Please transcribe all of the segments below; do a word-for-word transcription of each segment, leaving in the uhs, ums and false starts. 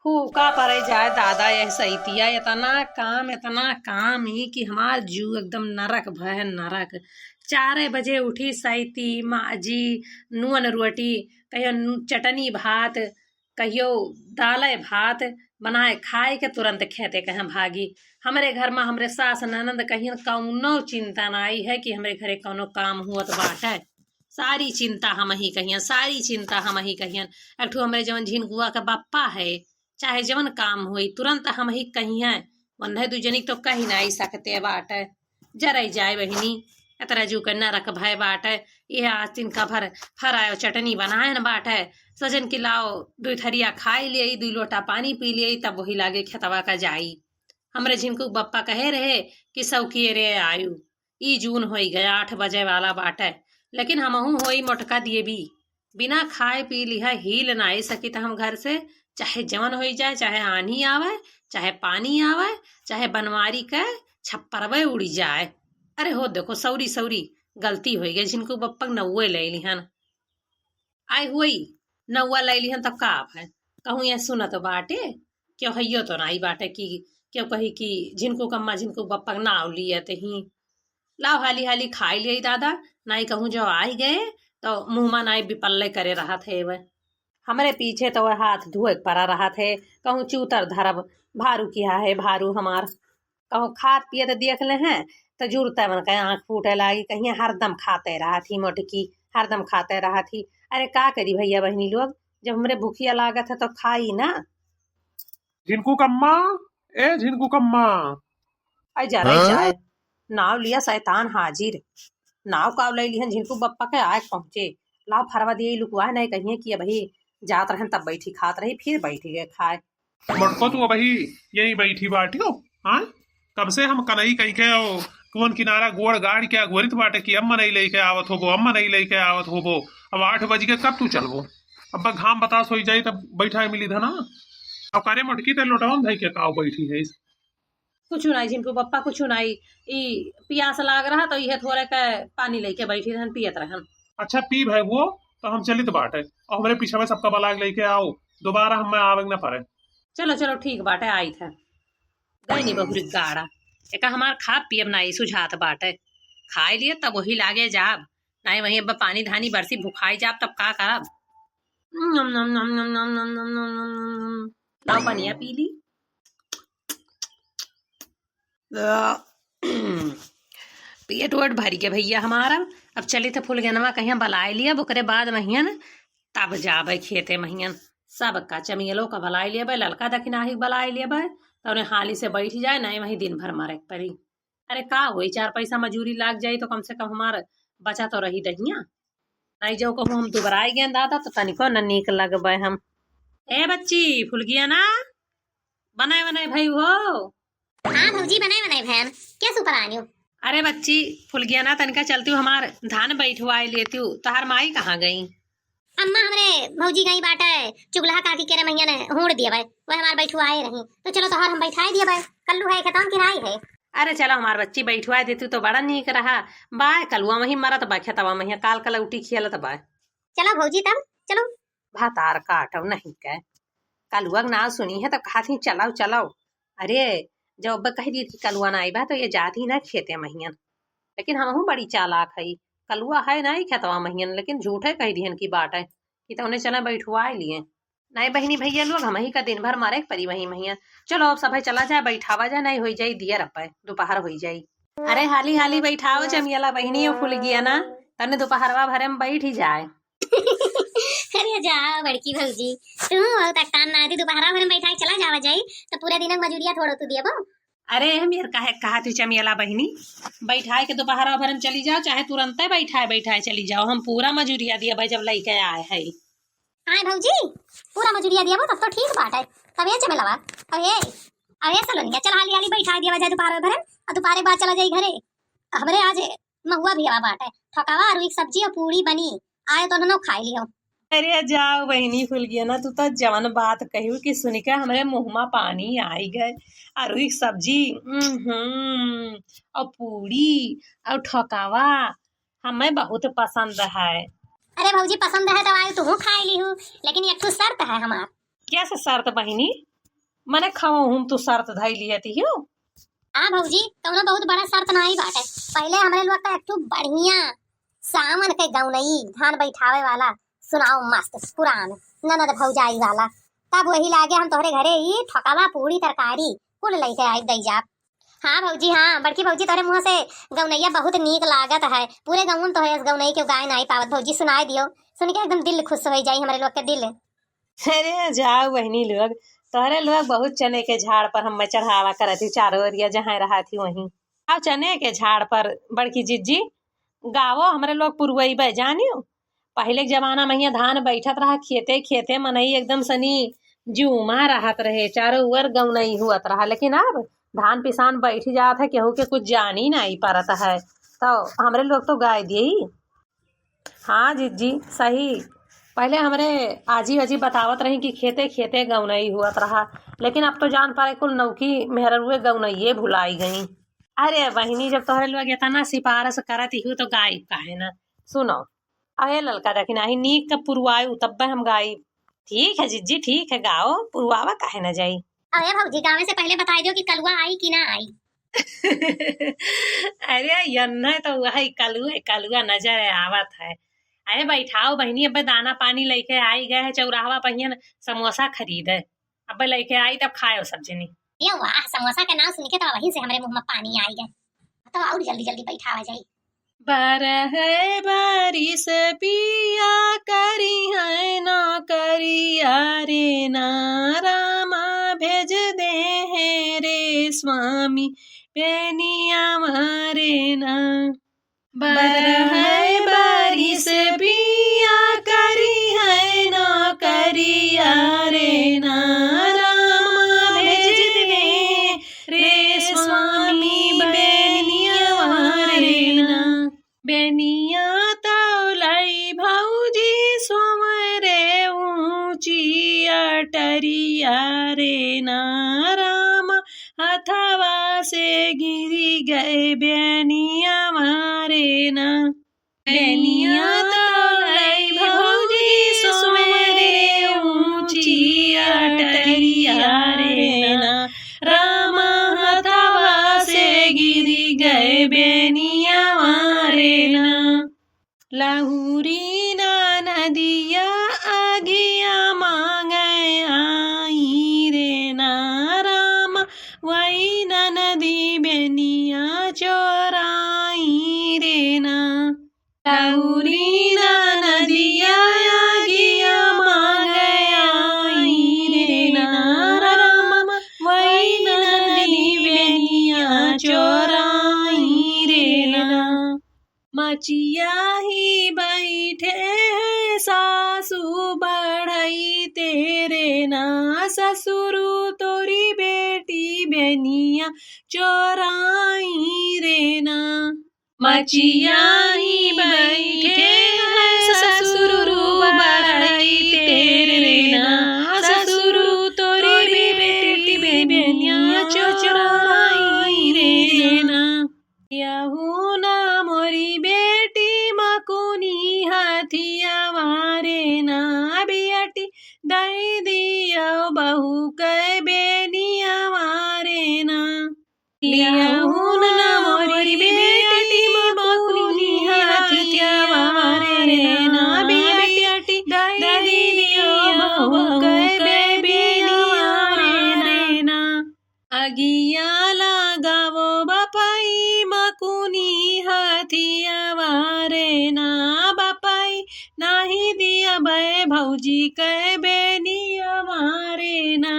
हूका परे जाए दादा, यह सैतिया, एतना काम, एतना काम ही कि हमार जीव एकदम नरक भय है, नरक। चारे बजे उठी, सैती, माजी, नून रोटी, कहियो नू-, चटनी भात, कहियो दाले भात बनाए खाए के तुरंत खेते कहें भागी। हमरे घर मा हमरे सास ननद कहियन कौनो चिंता नाई है कि हमरे घरे कौनो काम हुअत बाटे। सारी चिंता हमही कहियन, सारी चिंता हमही कहियन। एक ठो हमरे जवन झिनकुआ के बप्पा है, चाहे जवन काम होई, तुरंत हमही कहियन। वन्हे दुइ जनी तो कही नाई सकते बाटे। जरई जाए बहिनी, एतरा जू के नरक भय बाटे। इहे आज तिनका भर फरायो चटनी बनायन बाटे। सजन की लाओ, दुइ थरिया खाई लेई, दुइ लोटा पानी पी लेई, तब वही लागे खेतवा का जाई। हमरे झिनकू बप्पा कहे रहे कि सौकिये रे आयु, ई जून होई गया, आठ बजे वाला बाटे, लेकिन हमहू होई मोटका देवी। बिना खाए पी लिहा हील नाई सकित हम घर से, चाहे जवन होई जाए, चाहे आन्ही आवे, चाहे पानी आवे, चाहे बनवारी के छप्परवे उड़ी जाए। अरे हो देखो, सौरी सौरी गलती होई गई, झिनकू बप्पा के नौवे ले लिहन। आए हुई नौवा ले लिहन तब का आप है, कहूँ ये सुनत बाटे, क्यों हइयो तो नाई बाटे कि क्यों कही कि झिनकू कम्मा झिनकू बप्पा के नाव लिए ते ही। लाओ हाली हाली खाई लेई दादा, नाई कहूँ जो आई गए तो मुँह मा नाई बिपल्ले करे रहत है वह। हमरे पीछे तो वह हाथ धोए के परा रहत है, कहूँ चूतर धरब, भारू किहा है भारू हमार। कहूँ खात पियत देख ले हैं तो जुरते मन के आँख फूटे लागी, कहिए हरदम खाते रहत ही मोटकी, हरदम खाते रहत ही। अरे का करी भैया बहिनी लोग, जब हमरे भूखिया लागत है तो खाई ना। झिनकू कम्मा, ए झिनकू कम्मा। आई जा रही हाँ? चाय। नाव लिया शैतान हाजिर। नाव काव ले लिहन झिनकू बप्पा के आए पहुँचे। लाव फरवा दिए लुकवा नहीं कहिए कि अबही जात रहन तब बैठी खात रही, फिर बैठ गए खाए। मोटको तू अबही यही बैठी बाटियो, हाँ? कब से हम कनई कही के ओ, कौन किनारा गोड़ गाड़ के अगोरित बाटे कि अम्मा नहीं लेके आवत होबो, अम्मा नहीं लेके आवत होबो। अब आठ बज के कब तू चलबो? अब घाम बतास होई जाई तब बैठा मिली धना। अब करे मोटकी ते लोटवन धई के काव बैठी है इस। कुछ नाई झिनकू बप्पा, कुछ नाई। ई पियास लाग रहा तो इहे थोड़े के पानी लेके बैठी रहन, पियत रहन। अच्छा पी भाई वो, तो हम चलित बाटे। और हमरे पीछे में सबका बलाग लेके आओ, दोबारा हमें आवे के ना पड़े। चलो चलो ठीक बाटे, आई थे। गई नी बहुरी गाड़ा, एका हमार खा पियब नाई सुझात बाटे। खाए लिए तब वही लागे जाब, नाई वही अब पानी धानी बरसी भुखाई जाब तब का करब? नम, नम, नम। लाओ पनिया पी ली। पेट वेट भरी के भैया हमारा। अब चली थे फुलगेनवा कहिया बलाए लिया, ओकरे बाद महियन तब जाबे खेते महियन। सबका चमियलो का बलाए लेबे, ललका दखिनाही के बलाए लेबे, तो उन्हें हाली से बैठ जाए, नहीं वहीं दिन भर मरे के पड़ी। अरे का होई, चार पैसा मजूरी लाग जाई तो कम से कम हमार बचा तो रही दहिया। नहीं जो कहूँ हम दुबराई गए दादा तो तनिको न नीक लगबे हम। ए बच्ची, फुलगिया ना बनाए बनाए भाई हो। हाँ भौजी, बनाए बनाए भैन, क्या सुपर आनियो? अरे बच्ची, फुलगिया ना तनिका चलती हूँ, हमार धान बैठवाए लेती हूँ, तहार माई कहाँ गई? अम्मा हमरे भौजी गई बाटे, चुगलहा काकी केरे मैया ने होड़ दिया बाय, वह हमार बैठवाए रही, तो चलो तोहार हम बैठाए दिया बाय, कल्लू है खेतवा में कि नाई है? अरे चलो हमार बच्ची बैठवाए देती तो बड़ा नीक रहा। बाय कलुआ वहीं मरत बा खेतवा में, काल कलौटी खेलत बा। चलो भौजी तब चलो। भातार काटो नहीं के, कलुआ के नाव सुनी है तो कहा थी चलाओ चलाओ। अरे जब अब कह दी कि कलुआ ना आई बा तो ये जाती ना खेते महियन, लेकिन हमहू बड़ी चालाक है, कलुआ है ना ही खेतवा महियन, लेकिन झूठे कह दिहन की बाटे कि तो उन्हें चले बैठवाए लिए। नहीं बहिनी भैया लोग, हम ही का दिन भर मारे के परी वही महिया। चलो अब सभे चला जाए, बैठावा जाए, नहीं होई जाई दिया रपाए, दोपहर होई जाई। अरे हाली हाली बैठाओ चमियला बहिनी, ओ फुलगिया ना, तने दोपहरवा भरे में बैठ ही जाए। अरे जा बड़की भौजी, तू बहुत अकतान ना आती, दोपहरवा भरे में बैठा के चला जावा जाई, तो पूरा दिन मजूरिया थोड़ो तू दियबो। अरे हम यार काहे कहा थी चमियला बहिनी, बैठाए के दोपहरवा भरे में चली जाओ, चाहे तुरंते बैठाए बैठाए चली जाओ, हम पूरा मजूरिया दिया भाई जब लइके आए है। आए भौजी, पूरा मजूरिया दिया बा, तब तो ठीक बाटे। तब ए चमेलवा, अब ए, अब ए सलोनिया, चल हाली हाली बैठा दिया बा जाए दोपहर भरे, और दोपहर बाद चला जाई घरे। हमरे आज महुआ भी हवा बाटे, ठोकावा, आलू की सब्जी और पूड़ी बनी, आए तो उन्होंने खाई लियो। अरे जाओ बहिनी फुलगिया ना, तू तो जवन बात कहू कि सुन के हमरे मुँह मा पानी आई गए। आलू की सब्जी, हम्म, और पूड़ी और ठोकावा, हमें बहुत पसंद है। अरे भौजी, पसंद है तो आयु तू खाए ली हूँ, लेकिन एक ठो शर्त है हमार। क्या से शर्त बहिनी? मने खवहुम तू शर्त धइ लिहतिउ। हाँ भौजी, कउनो बहुत बड़ा शर्त नाहीं बाटे। पहिले हमरे लोग का एक ठो बढ़िया सावन के गौनई, धान बैठावे वाला सुनाओ, मस्त पुरान ननद भौजाई वाला। तब वही लागे हम तोहरे घरे ई ठोकवा, पूड़ी, तरकारी कुल लइके आइब दइ जाब। हाँ भौजी, हाँ, बड़की भौजी, तोहरे मुँह से गौनइया बहुत नीक लागत है। पूरे गाँव में तोहरे गौनई के गाय नाहीं पावत भौजी, सुनाइ दियो। सुन के एकदम दिल खुश होइ जाई हमरे लोग के दिल। अरे जाओ बहिनी लोग, तोहरे लोग बहुत चने के झाड़ पर हम्मे चढ़ावा करत ही, चारों ओरिया जहाँ रहत ही वहीं। आओ चने के झाड़ पर बड़की जिज्जी, गावो, हमरे लोग पुरवइबे जानियो। पहिले के जमाना में हियाँ धान बैठत रहा, खेते खेते मनई एकदम सनी जुमा रहत रहे, चारों ओर गौनई हुअत रहा, लेकिन अब धान पिसान बैठ जात है, केहू के कुछ जानी नाहीं परत है, तो हमरे लोग तो गाय दिए। हाँ जिज्जी, सही। पहिले हमरे आजी वाजी बतावत रही कि खेते खेते गौनई हुअत रहा, लेकिन अब तो जान पारे कुल नौकी मेहररुए गौनइये भुलाई गई। अरे बहिनी, जब तोहरे लोग इतना सिफारिश करत ही तो गाइब काहे ना? सुनो, अरे ललका देखी नाही नीक के पुरवायु तब्बे हम गाइब। ठीक है जिज्जी, ठीक है, गाओ, पुरवावा काहे ना जाई। अरे भौजी, गावे से पहिले बताइ दियो कि कलुआ आई कि ना आई। अरे यन्ने तो वही कलुए कलुआ नजर आवत है। अरे बैठाओ बहिनी, अबे दाना पानी लइके आई गए है चौराहवा पहियन समोसा खरीदे। अबे लइके आई तब खायो सब जनी। ये वाह, समोसा के नाम सुन के तो वहीं से हमरे मुँह में पानी आई गए। तो और जल्दी जल्दी बैठावा जाई। बारह बरिस पिया करिहैं नौकरिया रे ना रामा, भेज देहें रे स्वामी बेनिया मारे ना। बारह बरिस पिया करिहैं नौकरिया रे ना रामा, भेज देहें रे स्वामी बेनिया मारे ना। बेनिया तौलाई भौजी सोमरे ऊँची अटरिया रे ना रामा, हथवा से गिरी गए बेनिया मारे ना। बेनिया तौलाई भौजी सोमरे ऊँची अटरिया रे ना, रामा हथवा से गिरी गए बेनिया मारे ना। लहुरी ननदिया आगिया माँगे आई रे ना रामा, वही ननदी बेनिया चोराई रे ना। लहुरी ननदिया आगिया माँगे आई रे ना रामा, वही ननदी बेनिया चोराई रे ना। मचिया ही बैठे हैं सासू बढ़ई तेरे ना, ससुरु तोरी बेटी बेनिया चोराई रे ना। मचिया ही बैठे हैं ससुरु बढ़ई तेरे ना, ससुरु तोरी बेटी बेनिया चोराई रे ना। यहू ना मोरी बेटी मकुनी हथिया मारे ना, बियटी दई दियो बहू के बेनिया मारे ना। यहू ना मोरी बेटी मकुनी हथिया मारे ना, बियटी दई दियो बहू के बेनिया मारे ना। अगिया लगावो बपई मकुनी हथिया वारे ना, बपई नाही दिया बे भौजी के बेनिया वारे ना।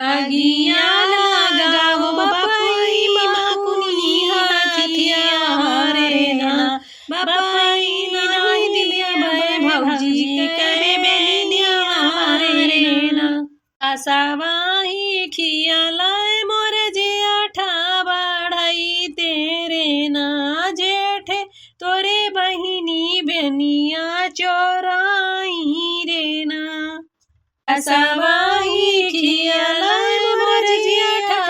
अगिया लगावो बपई मकुनी हथिया वारे ना, बपई नाही दिया बे भौजी के बेनिया वारे ना। असवाही खियालाय मोर जेठा बढ़ई तेरे ना, जेठे तोरे बहिनी बेनिया चोराई रे ना। असवाही खियालाय मोर जेठा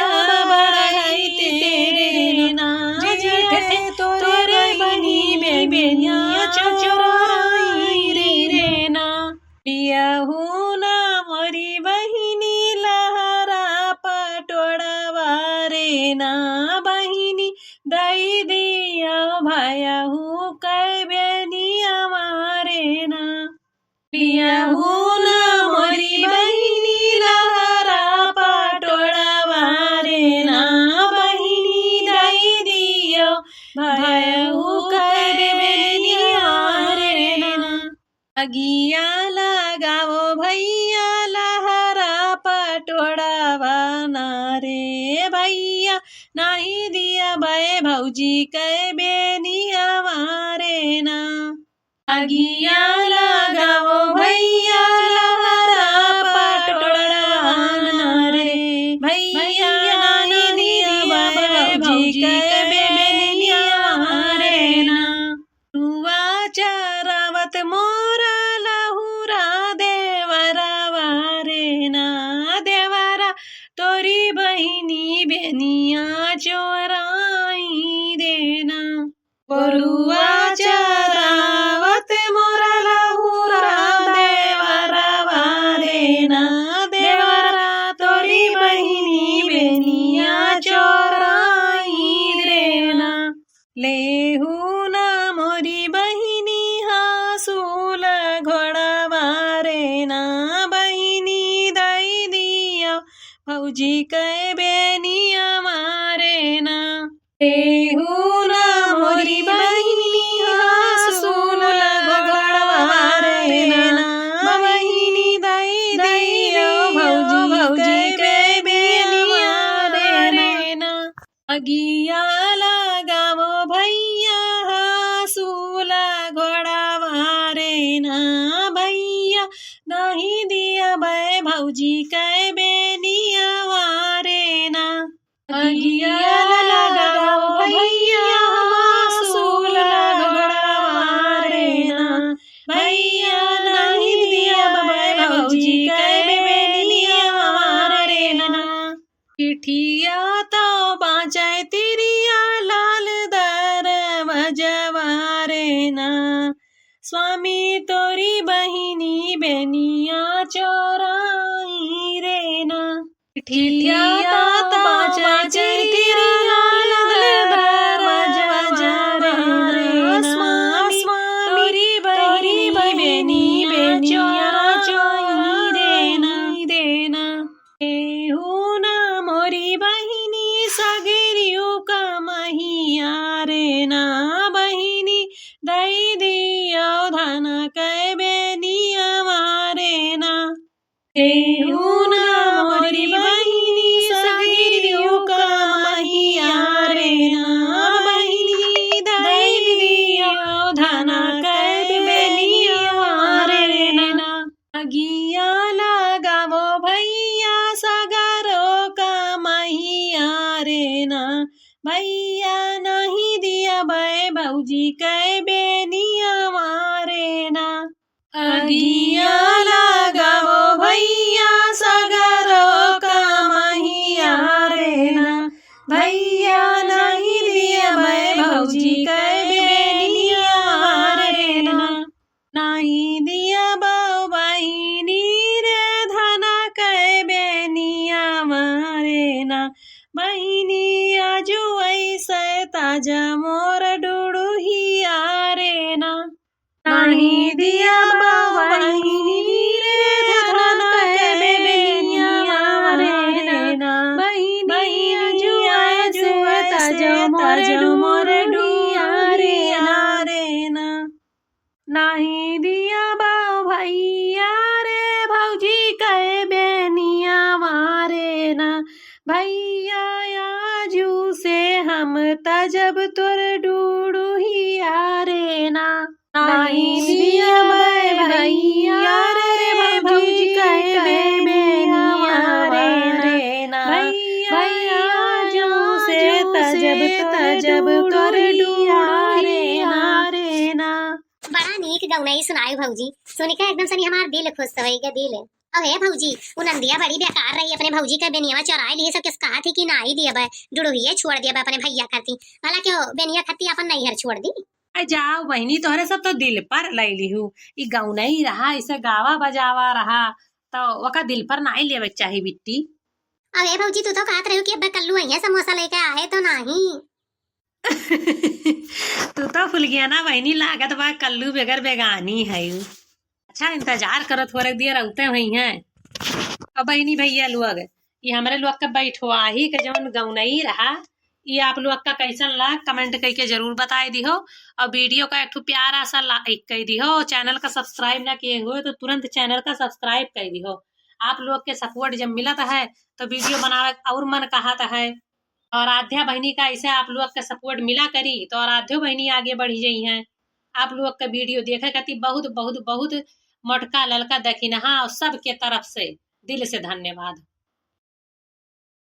बढ़ई तेरे ना, जेठे तोरे बहिनी बेनिया चोराई रे ना। बियाहू ना मोरी बहिनी लहरा अगिया लगावो भैया लहरा पटोड़ावा ना रे भैया, नाही दिया बे भौजी कै बेनिया मारे ना। अगिया लगावो भैया लहरा पटोड़ावा ना रे भैया, नाही दिया बे भौजी कै बेनिया मारे ना। रुआ चरावत मोरा लहुरा देवरवा रे ना देवरा, तोरी बहिनी बेनिया चोराई देना। गोरुआ चरावत मोरा लहुरा देवरवा रे ना देवरा, तोरी बहिनी बेनिया चोराई देना। लेहू ना मोरी बहिनी हासूल घोड़ावा रे ना बहिनी, दई दिया भौजी कै बेनिया मारे ना। लेहू ना मोरी बहिनी हासूल घोड़ावा रे ना बहिनी, दई दिया भौजी कै बेनिया मारे ना। अगिया लगावो भैया हासूल घोड़ावा रे ना भैया, नाही दिया बे भौजी कै बेनिया मारे ना। अगिया लगावो भैया हासूल घोड़ावा रे ना भैया, नाही दिया बे भौजी कै बेनिया मारे ना। चिठिया तो बाँचै तिरिया लाल दरवजवा रे ना। स्वामी तोरी बहिनी बेनिया चोराई रे ना। चिठिया तो बाँचै तिरिया लाल दरवजवा रे ना। स्वामी तोरी बहिनी बेनिया चोराई रे ना। एहू ना मोरी बहिनी सगरियो कमहिया रे ना बहिनी, दई दियो धन कै बेनिया मारे ना। एहू ना मोरी बहिनी सगरियो कमहिया रे ना बहिनी, दई दियो धन कै बेनिया मारे ना। अगिया लगावो भैया सगरो कमहिया रे ना भैया, नाही दिया बे भौजी कै बेनिया मारे ना। अगिया लगावो भैया सगरो कमहिया रे ना भैया, नाही दिया बे भौजी कै बेनिया मारे ना। नाही दिया बे बहिनी रे धन कै बेनिया मारे ना बहिनी, आजु ऐसे ताजा मोर डुडुहिया रे ना। नाही दिया बे बहिनी रे धन कै बेनिया मारे ना बहिनी, आजु ऐसे ताजा मोर डुडुहिया रे ना। नाही दिया बे भैया रे भौजी कै बेनिया मारे ना भैया, आजु से हम तजब तोर डुडुहिया रे ना। नाही दिया बे भैया रे भौजी कै बेनिया मारे ना भैया, आजु से तजब तोर डुडुहिया रे ना। बड़ा नीक गौनई सुनाई भौजी, सुनिके एकदम सनी हमार दिल खुश होइ गए, दिल। अरे भौजी, उ नंदिया बड़ी बेकार रही, अपने भौजी कै बेनिया चोराई लिहे, सब किस कहा थी कि नाही दिया बे, डुडुहिया छोड़ दिया बे अपने भैया खाती। भला क्यों बेनिया खाती अपन नैहर छोड़ दी? अरे जाओ बहिनी, तोहरे सब तो दिल पर लई लिहू। ई गौनई रहा, इसे गावा बजावा रहा, तो ओका दिल पर नाही लेवे के चाही बिट्टी। अरे भौजी, तू तो कहत रही कि अब्बे कल्लू अइहे समोसा लेके, आहे तो नाही। तू तो फुलगियाना बहिनी लागत बा, कल्लू बेगर बेगानी है। अच्छा, इंतजार करत हो रख दिया रहते हुई हैं। अब बहिनी भैया लोग, ये हमरे लोग के बैठवाही के जौन गौनई रहा, ये आप लोग का कैसन लाग, comment कइके जरूर बताए दिहो। और video का एक ठो प्यारा सा like कइ दिहो। Channel का subscribe ना किए हुए तो तुरंत channel का subscribe कइ दिहो। आप लोग के support जब मिलत है तो video बनावे का और मन कहत है। और आराध्या बहिनी का ऐसे आप लोग के support मिला करी तो आराध्यो बहिनी आगे बढ़ी जइहैं। आप लोग के video देखे खातिर बहुत, बहुत, बहुत मोटका, ललका, दखिनहा और सबके तरफ से दिल से धन्यवाद।